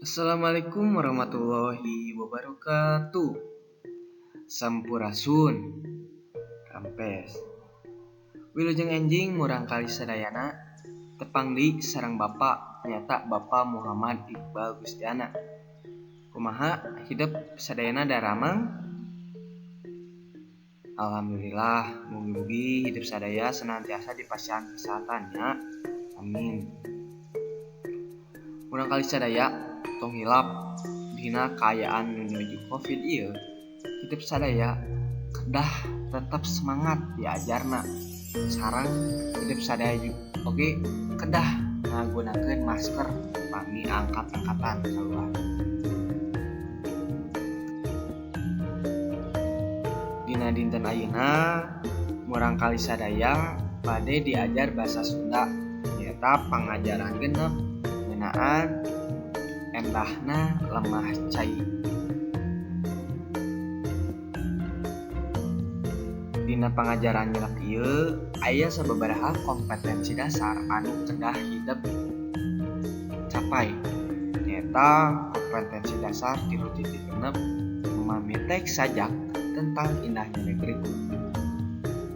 Assalamualaikum warahmatullahi wabarakatuh. Sampurasun. Rampes. Wilujeng enjing murangkalih sadayana tepang deui sareng Bapa nyaeta Bapa Muhammad Iqbal Gustiana. Kumaha hidep sadayana daramang? Alhamdulillah, mugi-mugi hidup sadaya senantiasa dipasihan kesehatan nya. Amin. Murangkalih sadaya tong hilap dina kaayaan menuju Covid ieu, hidup sadaya kedah tetap semangat diajarna. Sareng hidup sadaya oge kedah ngagunakeun masker pami angkat-angkatan kaluar. Dina dinten ayeuna murangkalih sadaya bade diajar basa Sunda nyaeta pangajaran genep ngeunaan endahna lemah cai. Dina pangajaran genep ieu aya sababaraha kompetensi dasar anu kedah hidep capai, nyaeta kompetensi dasar 3.6 memahami teks sajak tentang indahnya negeriku.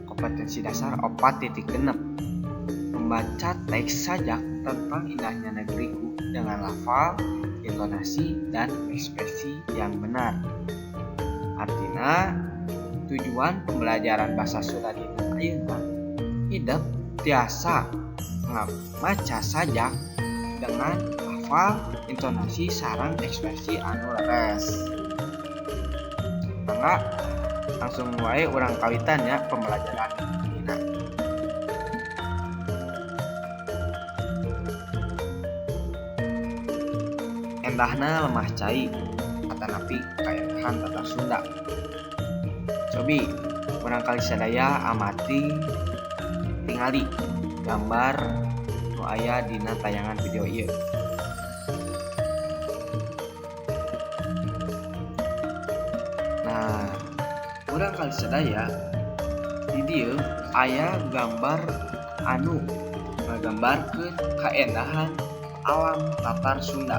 Kompetensi dasar 4.6 membaca teks sajak tentang indahnya negeriku dengan lafal, intonasi, dan ekspresi yang benar. Artina, tujuan pembelajaran bahasa Sunda dinten ayeuna hidep tiasa maca sajak dengan lafal, intonasi, sareng ekspresi anu leres. Mangga langsung wae urang kawitan ya pembelajaran ayeuna. Endahna lemah cai atanapi kaendahan tatar Sunda. Cobi murangkalih sadaya amati tingali gambar nu aya dina tayangan video ieu. Nah, murangkalih sadaya di dieu aya gambar anu ngagambarkeun kaendahan alam tatar Sunda.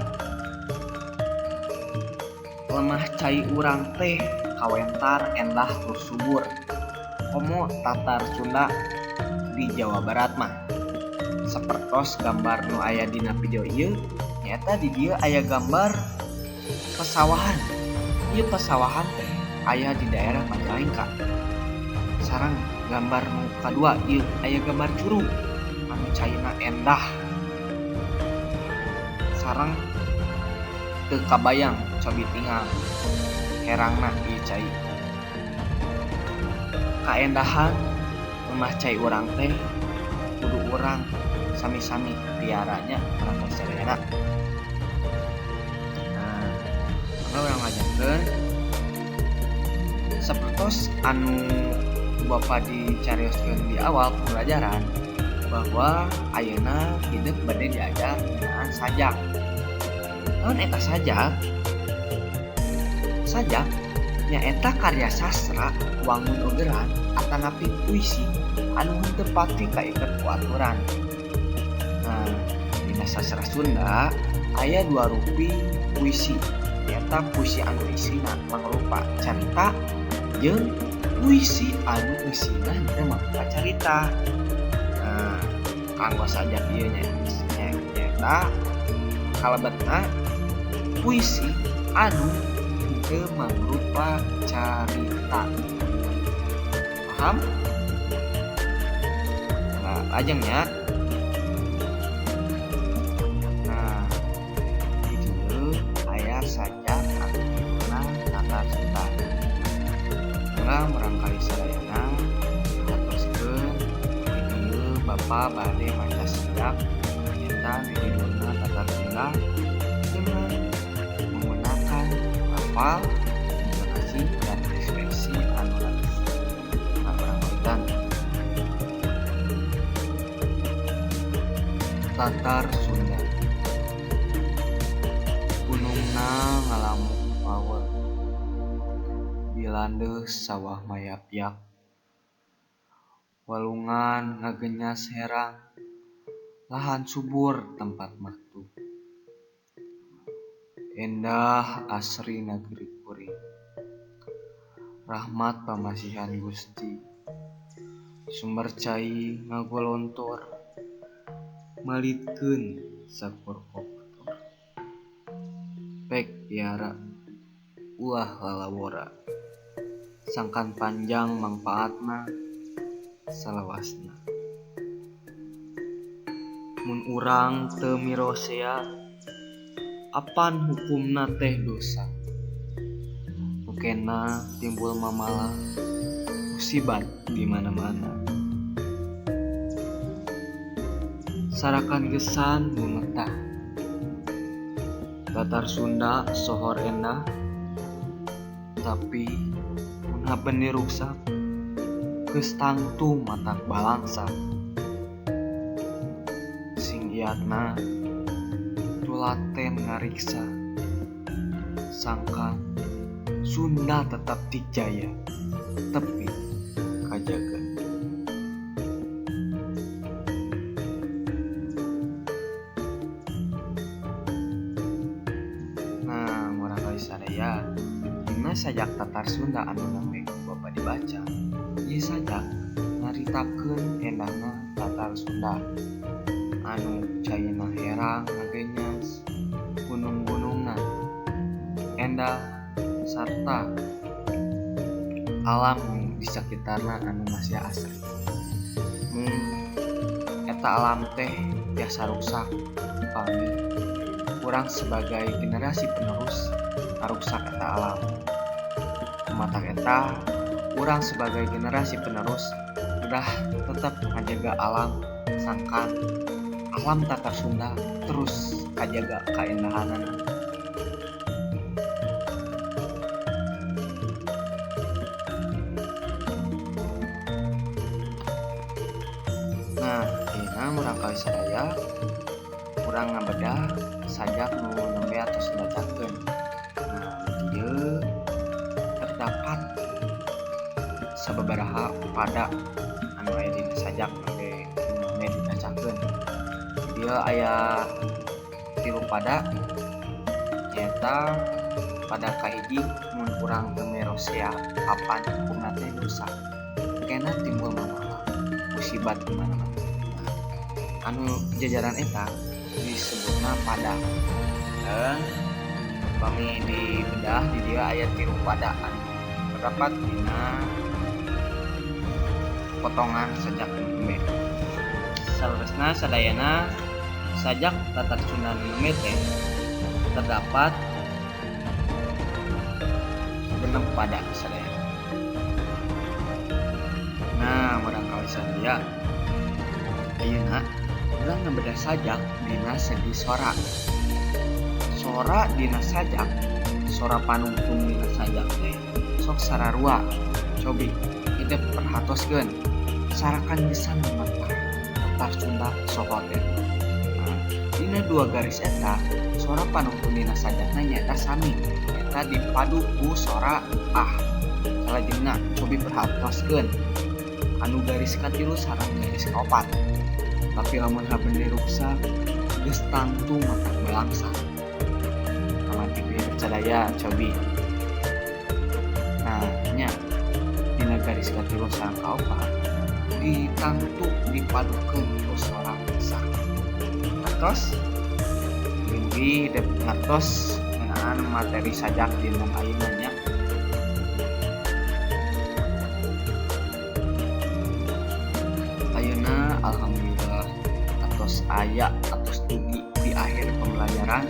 Lemah cai urang teh kawentar endah tur subur. Komo tatar Sunda di Jawa Barat mah. Sapertos gambar nu aya dina video ieu, nyaeta di dieu aya gambar pesawahan. Ieu pesawahan teh aya di daerah Majalengka. Sareng gambar nu kadua ieu aya gambar curug anu caina endah. Sareng teu kabayang cobi tingal herangna ieu cai. Kaendahan lemah cai urang teh kudu urang sami-sami piaranya murangkalih sadayana. Nah, mangga urang ngajarkeun sapertos anu Bapa dicarioskeun di awal pembelajaran bahwa ayeuna hidep bade diajar ngeunaan sajak. Naon eta sajak? Sajak nyaeta karya sastra wangun ogeran atanapi puisi anu henteu pati kaiket ku aturan. Nah, dina sastra Sunda aya dua rupi puisi, nyaeta puisi anu isina mangrupa carita jeung puisi anu eusina henteu mangrupa carita. Nah, kanggo sajak ieu nyaeta kalebetna puisi anu henteu mangrupa carita. Paham? Nah, lajeng nya. Nah, di dieu aya sajak anu judulna Tatar Sunda. Mangga murangkalih sadayana hatoskeun di dieu Bapa bade maca sajak nyaeta nu judulna Tatar Sunda dengan menggunakan lafal, intonasi, dan ekspresi anu leres. Nah, urang kawitan. Tatar Sunda. Gunungna ngalamuk pawer, dilandeuh sawah mayapyak, walungan ngagenyas herang, lahan subur tempat maktub. Endah asri negeri kuring, rahmat pamasihan Gusti, sumber cai ngagolontor, malitkeun sakur kotor. Pek piara ulah lalawora, sangkan panjang mangpaatna salawasna. Mun urang teu mirosea, apan hukumna teh dosa. Mukena timbul mamala, musibat di mana-mana. Sarakan gesan lumetah, Tatar Sunda sohor endah, tapi mun hapen diruksak, geus tangtu matak balangsa. Sing iatna tulaten ngariksa, sangkan Sunda tetap dijaya, tepi kajaga. Nah, murangkalih sadaya, dina sajak Tatar Sunda anu nembe ku Bapak dibaca, ieu sajak nyaritakeun endahna Tatar Sunda anu caina herang ngagenyas, gunung-gunungna endah sarta alam di sakitarna anu masih asri. Mung eta alam teh tiasa ruksak pami urang sebagai generasi penerus ngaruksak eta alam. Kumatak eta urang sebagai generasi penerus udah tetep ngajaga alam sangkan alam Tatar Sunda terus kajaga kaindahanana. Nah, ayeuna murangkalih sadaya urang ngabedah sajak nu nembe atos dibacakeun. Nah, di dieu terdapat sababaraha pada anu aya dina sajak nembe dibacakeun. Di dieu aya 3 pada, nyaeta pada kahiji mun urang teu merosea kapan hukumna teh dosa, kena timbul mamala musibat di mana-mana. Anu jajaran eta disebutna pada. Dan pami dibedah di dieu aya 3 pada anu terdapat dina potongan sajak nembe. Saleresna sadayana sajak Tatar Sunda nembe teh terdapat 6 pada sadayana. Nah, murangkalih sadaya, ayeuna urang ngabedah sajak dina segi sora. Sora dina sajak, sora panungtung dina sajak teh sok sararua. Cobi hidup perhatoskeun, sarakan gesan lumetah Tatar Sunda soho teh. Nah, dina 2 garis eta sora panungtung dina sajakna nyaeta sami, eta dipadu ku sora ah. Salajengna cobi perhatoskeun anu garis katilu sareng garis kaopat. Tapi lamun haben diruksak geus tangtu matak balangsa. Amati ku hidup sadaya cobi. Nah, nya dina garis katilu sareng kaopat ditangtu dipadukeun ku sora sak. Ngartos? Mugi dep ngartos ngeunaan materi sajak dinten ayeuna nya. Ayeuna alhamdulillah atos aya atos dugi di akhir pembelajaran.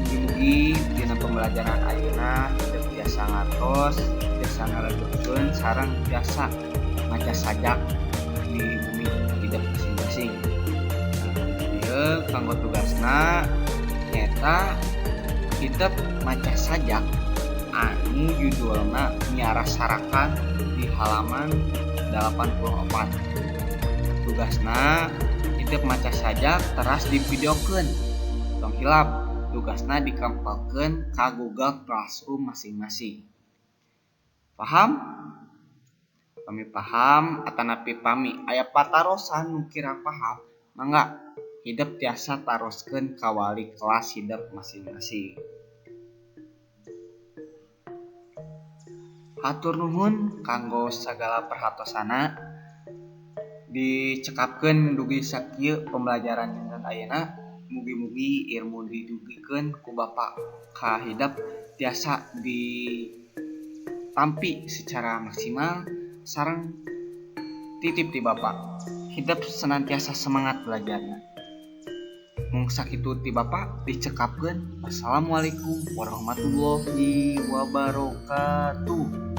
Mugi-mugi dina pembelajaran ayeuna hidup tiasa ngartos, tiasa ngaledugkeun sareng tiasa maca sajak di bumi hidup masing-masing. Nah, ieu kanggo tugasna nyaeta hidup maca sajak anu judulna Miara Sarakan di halaman 84. Tugasna hidup maca sajak teras divideokeun. Tong hilap tugasna dikempelkeun ka Google Classroom masing-masing. Paham? Pami paham atanapi pami aya patarosan nu kirang paham, mangga hidup tiasa taroskeun ka wali kelas hidup masing-masing. Hatur nuhun kanggo sagala perhatosana. Dicekapkeun dugi sakieu pembelajaran dinten ayeuna. Mugi-mugi ilmu didugikeun ku Bapak ka hidep tiasa ditampi secara maksimal. Sareng titip ti Bapak, hidep senantiasa semangat belajarna. Mung sakitu ti Bapak, dicekapkeun. Wassalamualaikum warahmatullahi wabarakatuh.